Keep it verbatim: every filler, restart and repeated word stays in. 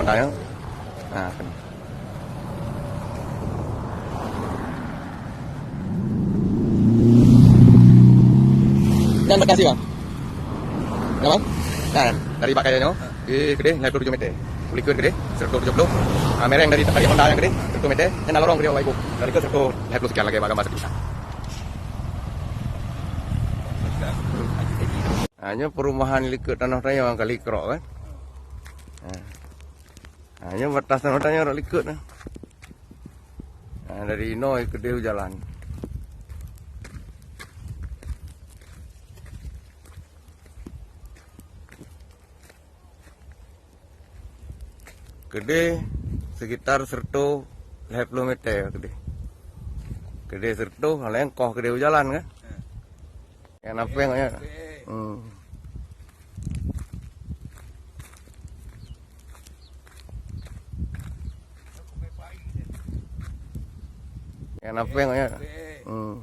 Honda nyoe. Ha, keunoe. Dan bekasi, Bang. Ya, Bang? Dan dari bak kaya nyoe, di keudeh lhèe plôh tujôh meter. Likot keudeh, seratus tujuh puluh. Ah, mereng dari, dari Honda nyang keudeh, seratus meter. Dan lorong keudeh, Bapak Ibu. Dari ke seratus lhèe plôh sekian lagi, bak gambar sertifikat. Ha, nyoe perumahan likot tanoh tanyoe nyang ka likrok, kan? Ha. Ha, nyoe batas tanoh tanyoe rot likot na. Ha, dari inoe keudeh u jalan. Keudeh sekitar seratus lhèe plôh meter keudeh. Keudeh seratus, laén koh keudeh u jalan, kan? Nyang na péng awaknyan. Hmm. Nyang na péng awaknyan. Hmm.